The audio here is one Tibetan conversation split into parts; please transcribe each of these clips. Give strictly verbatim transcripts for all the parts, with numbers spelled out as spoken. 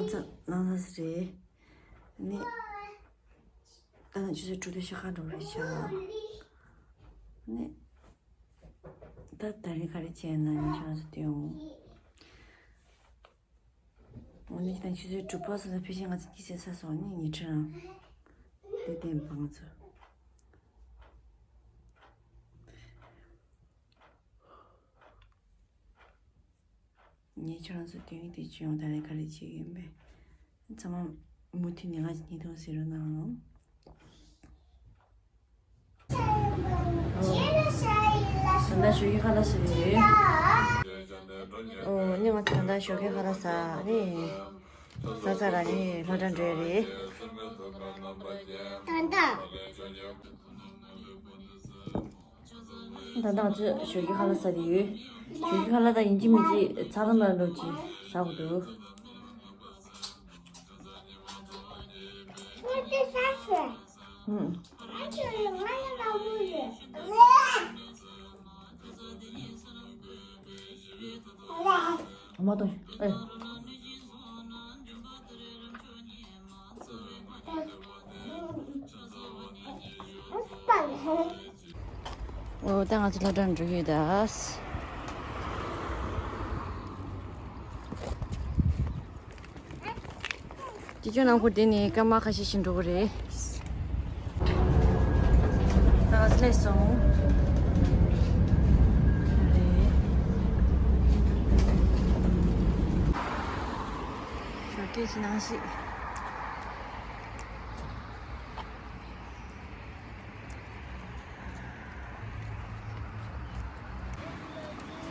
ཚ་ལངས་ས་རེད། ནི། ད་ནང་ཆུ་ཚོད་དྲུག་དང་ཕྱེད་ཀ་འགྲོ་རེད་ཤག་ནི། ད་ད་རིང་ག་རེ་བྱས་ན་ནི་ཁྱེད་རང་ཚོ་སྟོན་འོང་། འོ་ནི་ད་ཆུ་ཚོད་དྲུག་པ་ཙམ་ལ་ཕལ་ཆེར་ང་ཚོ་གཉིད་སད་ཚར་སོང་། ནི་ཉལ་ཁྲི་རང་དེ་བསྟན་པ་ང་ཚོ། ངས་ཁྱེད་རང་ཚོ་དོན་དེ་བྱུང་ད་རེས་ག་རེ་བྱེད་ཀྱི་ཡིན་པས། ཚང་མ་མུ་མཐུད་ནས་ང་ཚོ་གཉིས་མཐོང་ཟེར་རོགས་གནང་། ད་ལྟ་ཞོགས་ཀྱི་ཁ་ལག་ཟ་རེད། ཨོ་ནི་ང་ཚོ་ད་ལྟ་ཞོགས་ཀྱི་ཁ་ལག་ཟ་རེད། ཟ་ཚར་ར་ནི་སློབ་གྲྭ་འགྲོ་ཡ་རེད། ད་ལྟ། ད་ལྟ་ང་ཚོས་ཞོགས་ཀྱི་ཁ་ལག་ཟ་དེ་ཡོད། ཞོགས་ཀྱི་ཁ་ལག་ད་ཡིན་གཅིག་མིན་གཅིག་ཚ་ལམ་ལ་འགྲོ་གཅིག་ཟ་དགོས་འདུག་ཧུམ། མ་གཏོང་། ཨེ། འོ་ད་ང་ཚོ་སློབ་གྲྭར་འགྲོ་གི་ཡོད་ད། དེ་ཚོ་ནང་ཁུལ་དེ་ནས་སྐར་མ་ཁ་ཤས་ཤིག་འགྲོ་གི་རེད། ད་ང་ཚོ་སླེབས་སོང་། རེད། ཞོགས་ཀས་ཤིག་གནང་ཞིག་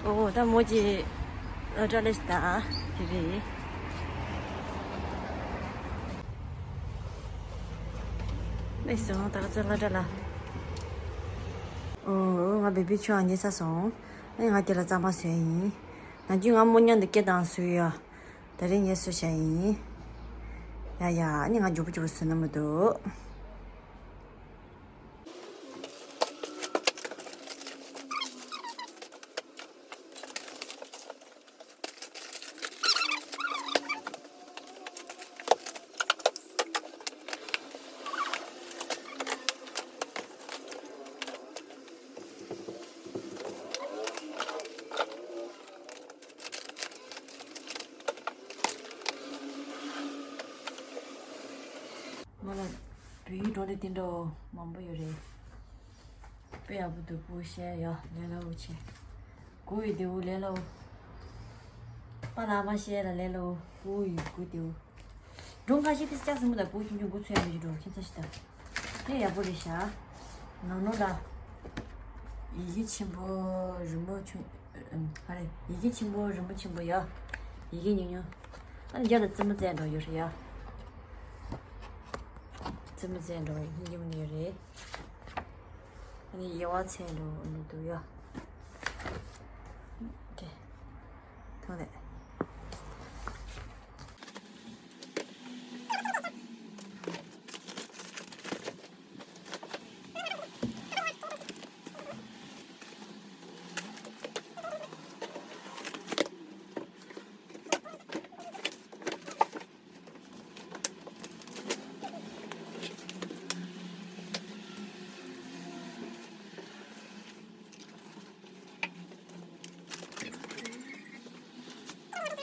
ཨོ་ད་མོ་ཅི་སློབ་གྲྭ་སླེབས་ད་དེ་རེད། སླེབས་སོང་ད་ག་ཚོད་སློབ་གྲྭ་ལ། ཨོ་ང་བེ་བི་ཆུང་ཨ་ཉེ་ས་སོང་། ཨེ་ང་དེ་ལ་གཙང་མ་བཟོས་ཡིན། ནང་རྒྱུན་ང་མོ་མཉམ་དུ་སྐད་བཏང་བཟོས་ཡོད། ད་རེས་ངས་བཟོས་བཞག་ཡིན། ཡ་ཡ་ཨ་ནི་ང་མགྱོགས་པོ་མགྱོགས་པོ་བཟོས་ན་མི་འདུག་མ་ལ་བོད་ཡིག་འགྲོ་དེ་དེ་འདྲ་མང་པོ་ཡོད་རེད། དཔེ་ཡག་པོ་འདུག་པོ་བཤད་ཡ་ལས་སླ་བོ་ཆེ། གོ་ཡི་དེའུ་ལས་སླ་བོ། པ་ལགས་མ་བཤད་ལ་ལས་སླ་བོ་གོ་ཡི་གོ་དེའུ། སྒྲུང་ཁ་ཤས་དེ་ལྕགས་ཟིན་པོ་དང་བུ་ཆུང་ཆུང་འགོ་ཚོས་མི་ཞིག་འགྲོ་ཁྱིམ་ཚ་ཞིག་དང་། དེ་ཡག་པོ་རེད་ཤག་ནང་ནོ་ལ། ཡི་གེ་ཆེན་པོ་རི་མོ་ཆུང་། ཨ་རེ་ཡི་གེ་ཆེན་པོ་རི་མོ་ཆེན་པོ་ཡ། ཡི་གེ་ཉུང་ཉུང་། ཨ་ནི་རྒྱབ་ལ་རྩེད་མོ་རྩེ་འགྲོ་ཡོད་རེད་ཡ། རྩེད་མོ་རྩེ་འགྲོ་ཡིན་གྱི་མི་ཡོད་རེད། ཨ་ནི་དབྱེ་བ་ཕྱེ་འགྲོ་མི་འདུག་ཡ། ཨོ་ཁེ། ཐོག་ལས།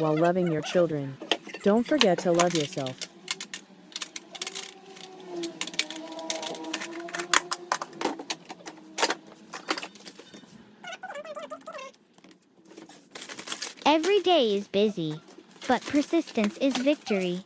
While loving your children, don't forget to love yourself. Every day is busy, but persistence is victory.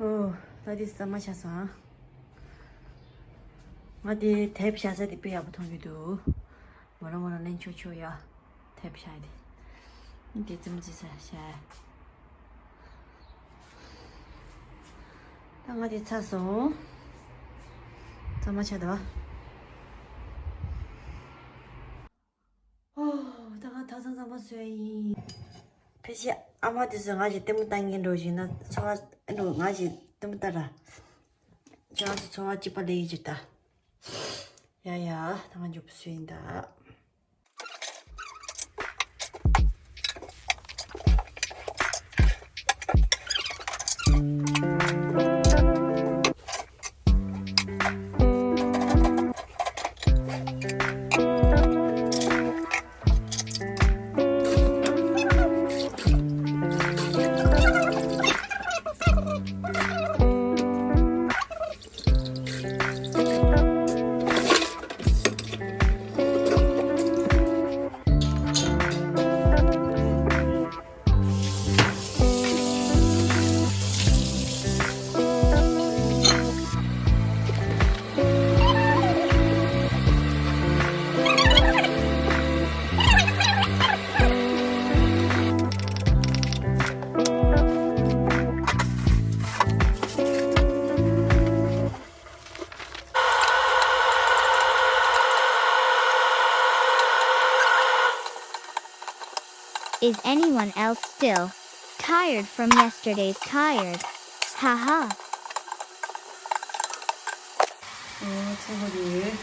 ཨོ། ད་འདི་ཟ་མ་ཆགས་སོང་ཨ། ང་དེ་དེབ་བཞག་ས་དེ་དཔེ་ཡག་པོ་མཐོང་གི་འདུག་མོ་ རང་མོ་ལ་ལེན་ཆོག་ཆོག་ཡ། ཐེབས་ཤ་དེ། དེ་ཙམ་ཙི་ས་ཤ། ད་ང་དེ་ཚ་སོང་། ཚ་མ་ཆ་ད། ཨོ། ད་ང་ད་ཚང་ཚང་མ་བཟོས་ཡིན། ཕལ་ཆེར་ཨ་མ་དེ་ཚོས་ང་ཞིག་ལྟད་མོ་ལྟ་མཁན་འགྲོ་བཞིན་ན་འཚོ་བ་ཨེ་འགྲོ་ང་ཞིག་ལྟད་མོ་ལྟ་ར། ཁྱེད་རང་ཚོ་འཚོ་བ་སྐྱིད་པ་ལེགས་ཡིན་ཅིག་ལྟ། ཡ་ཡ། ད་ང་མགྱོགས་པོ་བཟོས་ཡིན་ད། Is anyone else still tired from yesterday's tired? Haha. ཨོ་ཚེ་ཧོ་རེད།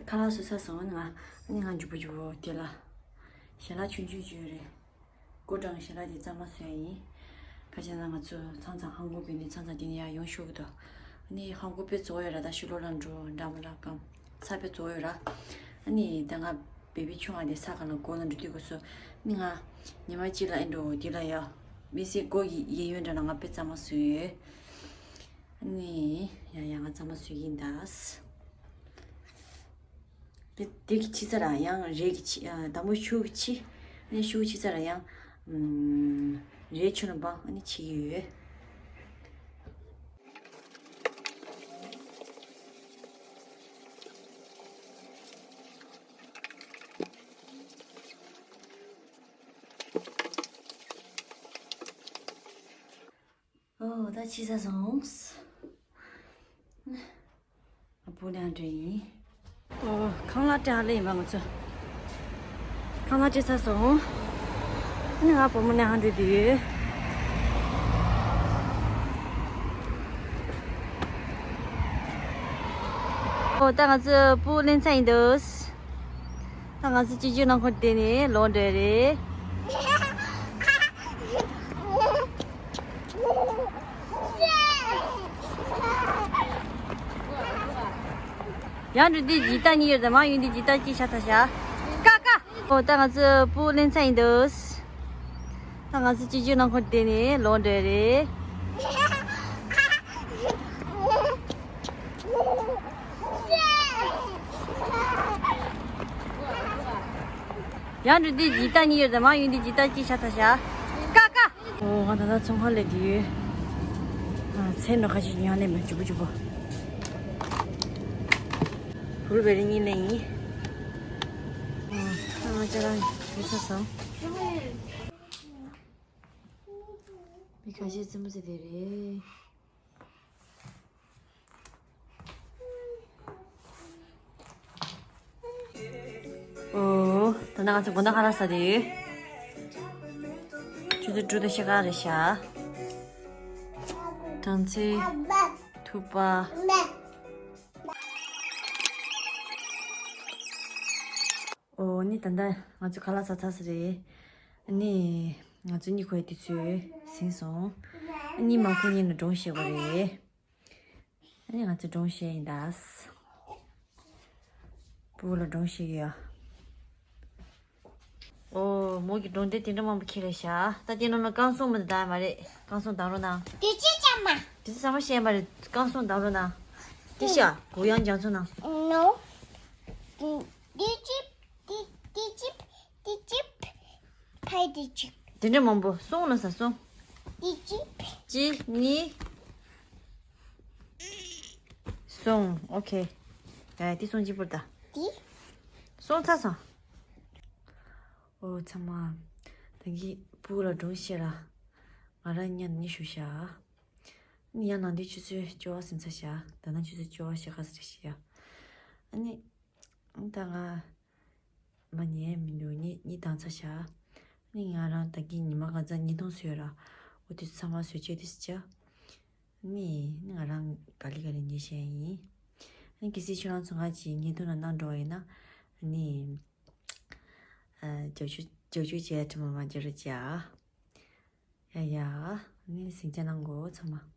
ཁ་ལག་བཟོས་ཚར་སོང་། ང་ཨ་ནི་ང་མགྱོགས་པོ་མགྱོགས་པོ་དེ་ལ་ཞལ་ལག་ཆུང་ཆུང་ཅིག་ཡོད་རེད། ཀོ་ཀྲང་ཞལ་ལག་དེ་གཙང་མ་བཟོས་ཡིན། ཁ་ཆེ་ན་ང་ཚོ་ཚང་ཚང་ཧང་གོ་གི་ནི་ཚང་ཚང་དེ་ནས་ཡར་ཡོང་ཤོག་གི་འདུག་ཨ་ནི་ཧང་གོ་དཔེ་བཙོག་ཡོད་ར། ད་ཕྱི་ལོགས་ལ་འགྲོ་འདྲ་མ་འདྲ་གང་ཚ་དཔེ་བཙོག་ཡོད་ར། ཨ་ནི་ད་ང་བེ་བི་ཆུང་བ་དེ་ས་ག་ལ་སྒོ་ལ་འགྲོ་དུས་སྐབས་སུ་ནི་ང་ཉི་མ་གཅིག་ལ་ཨེ་འགྲོ་དེ་ལ་ཡ་མི་སེར་སྒོ་གི་གཡས་གཡོན་འདྲ་ལ་ང་དཔེ་གཙང་མ་བཟོས་ཡོད། ཨ་ནི་ཡ་ཡ་ང་གཙང་མ་བཟོས་ཡིན་ད། དེ་དེ་གི་ཕྱི་ཚ་ར་ཡང་རས་ཀྱི་ཕྱི་ཨ་དང་པོ་ཤུ་གི་ཕྱི། ཨ་ནི་ཤུ་གི་ཕྱི་ཚ་ར་ཡང་ཨམ་རས་ཆུ་ལ་འབངས་ཨ་ནི་ཕྱི་གི་ཡོད། ཨོ་ད་ཕྱི་ཚ་སོང་། ཨ་བུ་ལ་འགྲོ་ཡིན། ཨོ་ཁང་གླ་སྤྲད་ཧ་ལས་ཡིན་པ་ང་ཚོ། ཁང་གླ་སྤྲད་ཚར་སོང་། ཨ་ནི་ང་བུ་མོ་ལ་འགྲོ་དུས་ཡོད། ཨོ་ད་ང་ཚོ་སྤུ་ལེན་ཚར་ཡིན་འདུག་ད་ང་ཚོ་སྤྱི་སྤྱོད་རླངས་འཁོར་དེ་ནས་ལོག་འགྲོ་རེད། ཡང་འགྲོ་དུས་ཇི་ལྟ་གཉིས་ཡོད་དམ། ཡོང་དུས་ཇི་ལྟ་གཅིག་ཆགས་ཚར་ཤག་ཀ་ཀ་ཨོ་ད་ང་ཚོ་སྤུ་ལེན་ཚར་ཡིན་འདུག་ད་ང་ཚོ་སྤྱི་སྤྱོད་རླངས་འཁོར་དེ་ནས་ལོག་འགྲོ་རེད། ཡང་འགྲོ་དུས་ཇི་ལྟ་གཉིས་ཡོད་དམ། ཡོང་དུས་ཇི་ལྟ་གཅིག་ཆགས་ཚར་ཤག་ཀ་ཀ་ཨོ་ང་ད་ལྟ་ཚོང་ཁང་སླེབས་ཀྱི་ཡོད། ཨ་ཚེ་འགྲོ་ཁ་ཅིག་ཡང་སླེབས་མ་མགྱོགས་པོ་མགྱོགས་པོ། བུལ་བེ་རི་གཉིས་ལེན་ཡིན། ཨ་ང་ཅག་རང་ཡོད་ས་སོང་། མི་ཁ་ཤས་རྩེད་མོ་རྩེ་དེ་རེད། ཨོ། ད་ནང་ང་ཚོ་དགོང་དག་ཁ་ལག་ཟ་དེ་ཡོད། ཆུ་ཚོད་དྲུག་དང་ཕྱེད་ཀ་རེད་ཤག་གྲང་ཚལ། ཐུག་པ། ཨོ་ནི་ད་ལྟ་ང་ཚོ་ཁ་ལག་ཟ་ཚར་ས་རེད། ནི་ང་ཚོ་གཉིད་ཁུག་དུས་ཚོད་ཟིན་སོང་། ནི་མ་ཁུག་ཉིན་ལ་སྒྲུང་བཤད་དགོས་རེད། ཨ་ནི་ང་ཚོ་སྒྲུང་བཤད་ཡིན་ད། སྤུ་གུ་ལ་སྒྲུང་བཤད་ཀྱི་ཡོད། ཨོ། མོ་གི་སྒྲུང་དེབ་དེ་འདྲ་མང་པོ་ཁྱེར་རེད་ཤག་ད་དེ་ནང་ན་རྐང་སོང་མི་འདུག་ད་མ་རེད། རྐང་སོང་བཏང་རོགས་གནང་། དེ་ཅི་ཅང་མ། དེ་ཚོ་ཚང་མ་བཤད་མ་རེད། རྐང་སོང་བཏང་རོགས་གནང་། དེ་ཤ་གུ་ཡང་རྒྱང་མཚོ་ནང་། ནོ། དེ་ཅི། དེ་དེ་ཅི། དེ་ཅི། ཕའི་དེ་ཅི། དེ་འདྲ་མང་པོ་སོང་ལ་ས་སོང་། དེ་ཅི། གཅིག་གཉིས། སོང་། ཨོ་ཁེ། ཨ་དེ་སོང་གཅིག་པུར་ད། དེ། སོང་ཚར་སོང་། ཨོ་ཚང་མ། ད་གི་སྤུ་གུ་ལ་སྒྲུང་བཤད་ར། ང་རང་ཉན་ཉི་ཤུ་ཤ། ནི་ཡང་ནང་དུས་ཆུ་ཚོད་བཅོ་བ་ཟིན་ཚར་ཤ། ད་ནང་ཆུ་ཚོད་བཅོ་བ་ཞེ་ག་ཟེར་ཤི་ཡ། ཨ་ནི། ད་ང་མ་ཉལ་མི་འདུག་ནི་གཉིད་བཏང་ཚར་ཤ། ནི་ང་རང་ད་གི་ཉི་མ་ག་ཚ་ཉིས་སྟོང་བཟོས་ར། འོ་དུས་ཚང་མ་བཟོས་བཅོས་དུས་ཅ། ནི་ནི་ང་རང་ག་ལི་ག་ལི་ཉལ་ཤ་ཡིན། ནི་གལ་སྲིད་ཁྱོད་རང་ཚོ་ང་ཅིག་ཉེ་དུ་ན་གནང་འགྲོ་ཡིན་ན། ནི། ཨ། རྒྱབ་སྐྱོར་རྒྱབ་སྐྱོར་བྱས་ཁྲིམས་མ་མ་འགྱུར་བྱ། ཡ་ཡ། ནི་སེང་ཆ་གནང་གོ་ཚང་མ།